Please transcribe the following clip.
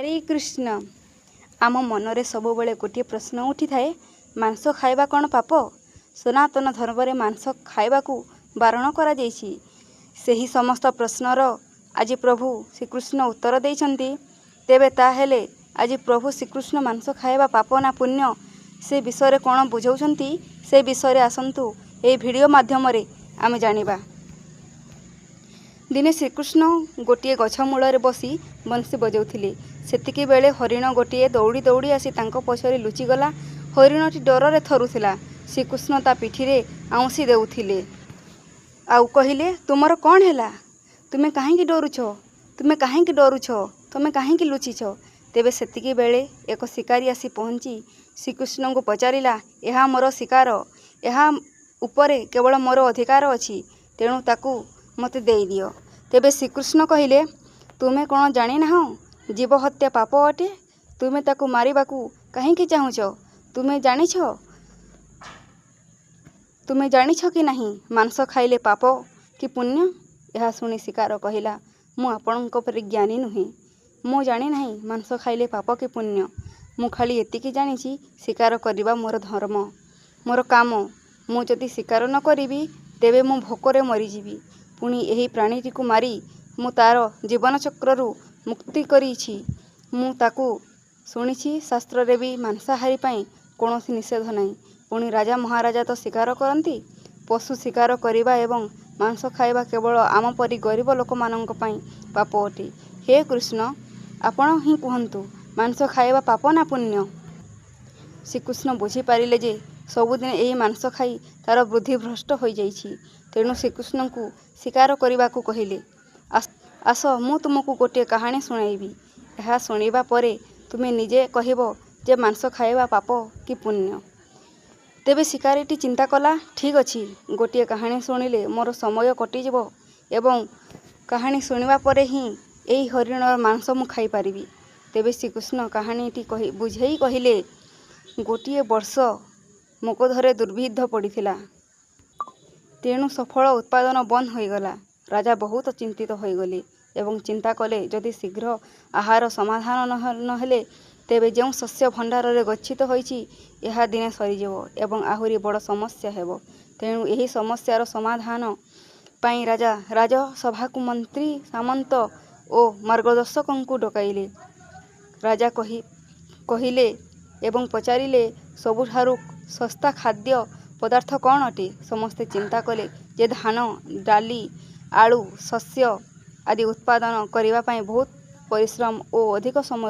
ହରେ କୃଷ୍ଣ। ଆମ ମନରେ ସବୁବେଳେ ଗୋଟିଏ ପ୍ରଶ୍ନ ଉଠିଥାଏ, ମାଂସ ଖାଇବା କ'ଣ ପାପ? ସନାତନ ଧର୍ମରେ ମାଂସ ଖାଇବାକୁ ବାରଣ କରାଯାଇଛି। ସେହି ସମସ୍ତ ପ୍ରଶ୍ନର ଆଜି ପ୍ରଭୁ ଶ୍ରୀକୃଷ୍ଣ ଉତ୍ତର ଦେଇଛନ୍ତି। ତେବେ ତାହେଲେ ଆଜି ପ୍ରଭୁ ଶ୍ରୀକୃଷ୍ଣ ମାଂସ ଖାଇବା ପାପ ନା ପୁଣ୍ୟ, ସେ ବିଷୟରେ କ'ଣ ବୁଝାଉଛନ୍ତି, ସେ ବିଷୟରେ ଆସନ୍ତୁ ଏହି ଭିଡ଼ିଓ ମାଧ୍ୟମରେ ଆମେ ଜାଣିବା। ଦିନେ ଶ୍ରୀକୃଷ୍ଣ ଗୋଟିଏ ଗଛ ମୂଳରେ ବସି ବଂଶୀ ବଜାଉଥିଲେ। ସେତିକି ବେଳେ ହରିଣ ଗୋଟିଏ ଦୌଡ଼ି ଦୌଡ଼ି ଆସି ତାଙ୍କ ପଛରେ ଲୁଚିଗଲା। ହରିଣଟି ଡରରେ ଥରୁଥିଲା। ଶ୍ରୀକୃଷ୍ଣ ତା ପିଠିରେ ଆଉଁସି ଦେଉଥିଲେ ଆଉ କହିଲେ, ତୁମର କ'ଣ ହେଲା? ତୁମେ କାହିଁକି ଡରୁଛ? ତୁମେ କାହିଁକି ଡରୁଛ? ତୁମେ କାହିଁକି ଲୁଚିଛ? ତେବେ ସେତିକି ବେଳେ ଏକ ଶିକାରୀ ଆସି ପହଞ୍ଚି ଶ୍ରୀକୃଷ୍ଣଙ୍କୁ ପଚାରିଲା, ଏହା ମୋର ଶିକାର। ଏହା ଉପରେ କେବଳ ମୋର ଅଧିକାର ଅଛି, ତେଣୁ ତାକୁ ମୋତେ ଦେଇଦିଅ। ତେବେ ଶ୍ରୀକୃଷ୍ଣ କହିଲେ, ତୁମେ କ'ଣ ଜାଣିନାହଁ ଜୀବ ହତ୍ୟା ପାପ ଅଟେ? ତୁମେ ତାକୁ ମାରିବାକୁ କାହିଁକି ଚାହୁଁଛ? ତୁମେ ଜାଣିଛ କି ନାହିଁ ମାଂସ ଖାଇଲେ ପାପ କି ପୁଣ୍ୟ? ଏହା ଶୁଣି ଶିକାର କହିଲା, ମୁଁ ଆପଣଙ୍କ ପରି ଜ୍ଞାନୀ ନୁହେଁ। ମୁଁ ଜାଣିନାହିଁ ମାଂସ ଖାଇଲେ ପାପ କି ପୁଣ୍ୟ। ମୁଁ ଖାଲି ଏତିକି ଜାଣିଛି, ଶିକାର କରିବା ମୋର ଧର୍ମ, ମୋର କାମ। ମୁଁ ଯଦି ଶିକାର ନ କରିବି, ତେବେ ମୁଁ ଭୋକରେ ମରିଯିବି। ପୁଣି ଏହି ପ୍ରାଣୀଟିକୁ ମାରି ମୁଁ ତା'ର ଜୀବନଚକ୍ରରୁ ମୁକ୍ତି କରିଛି। ମୁଁ ତାକୁ ଶୁଣିଛି, ଶାସ୍ତ୍ରରେ ବି ମାଂସାହାରୀ ପାଇଁ କୌଣସି ନିଷେଧ ନାହିଁ। ପୁଣି ରାଜା ମହାରାଜା ତ ଶିକାର କରନ୍ତି। ପଶୁ ଶିକାର କରିବା ଏବଂ ମାଂସ ଖାଇବା କେବଳ ଆମ ପରି ଗରିବ ଲୋକମାନଙ୍କ ପାଇଁ ପାପ ଅଟେ। ହେ କୃଷ୍ଣ, ଆପଣ ହିଁ କୁହନ୍ତୁ, ମାଂସ ଖାଇବା ପାପ ନା ପୁଣ୍ୟ? ଶ୍ରୀକୃଷ୍ଣ ବୁଝିପାରିଲେ ଯେ ସବୁଦିନ ଏହି ମାଂସ ଖାଇ ତା'ର ବୁଦ୍ଧି ଭ୍ରଷ୍ଟ ହୋଇଯାଇଛି। ତେଣୁ ଶ୍ରୀକୃଷ୍ଣଙ୍କୁ ଶିକାର କରିବାକୁ କହିଲେ, ଆସ, ମୁଁ ତୁମକୁ ଗୋଟିଏ କାହାଣୀ ଶୁଣାଇବି। ଏହା ଶୁଣିବା ପରେ ତୁମେ ନିଜେ କହିବ ଯେ ମାଂସ ଖାଇବା ପାପ କି ପୁଣ୍ୟ। ତେବେ ଶିକାରୀଟି ଚିନ୍ତା କଲା, ଠିକ୍ ଅଛି, ଗୋଟିଏ କାହାଣୀ ଶୁଣିଲେ ମୋର ସମୟ କଟିଯିବ ଏବଂ କାହାଣୀ ଶୁଣିବା ପରେ ହିଁ ଏହି ହରିଣର ମାଂସ ମୁଁ ଖାଇପାରିବି। ତେବେ ଶ୍ରୀକୃଷ୍ଣ କାହାଣୀଟି କହି ବୁଝେଇ କହିଲେ, ଗୋଟିଏ ବର୍ଷ ମଗଧରେ ଦୁର୍ଭିକ୍ଷ ପଡ଼ିଥିଲା। ତେଣୁ ସଫଳ ଉତ୍ପାଦନ ବନ୍ଦ ହୋଇଗଲା। ରାଜା ବହୁତ ଚିନ୍ତିତ ହୋଇଗଲେ ଏବଂ ଚିନ୍ତା କଲେ, ଯଦି ଶୀଘ୍ର ଆହାର ସମାଧାନ ନହେଲେ, ତେବେ ଯେଉଁ ଶସ୍ୟ ଭଣ୍ଡାରରେ ଗଚ୍ଛିତ ହୋଇଛି, ଏହା ଦିନେ ସରିଯିବ ଏବଂ ଆହୁରି ବଡ଼ ସମସ୍ୟା ହେବ। ତେଣୁ ଏହି ସମସ୍ୟାର ସମାଧାନ ପାଇଁ ରାଜା ରାଜସଭାକୁ ମନ୍ତ୍ରୀ, ସାମନ୍ତ ଓ ମାର୍ଗଦର୍ଶକଙ୍କୁ ଡକାଇଲେ। ରାଜା କହିଲେ ଏବଂ ପଚାରିଲେ, ସବୁଠାରୁ ଶସ୍ତା ଖାଦ୍ୟ ପଦାର୍ଥ କ'ଣ ଅଟେ? ସମସ୍ତେ ଚିନ୍ତା କଲେ ଯେ ଧାନ, ଡାଲି, ଆଳୁ, ଶସ୍ୟ ଆଦି ଉତ୍ପାଦନ କରିବା ପାଇଁ ବହୁତ ପରିଶ୍ରମ ଓ ଅଧିକ ସମୟ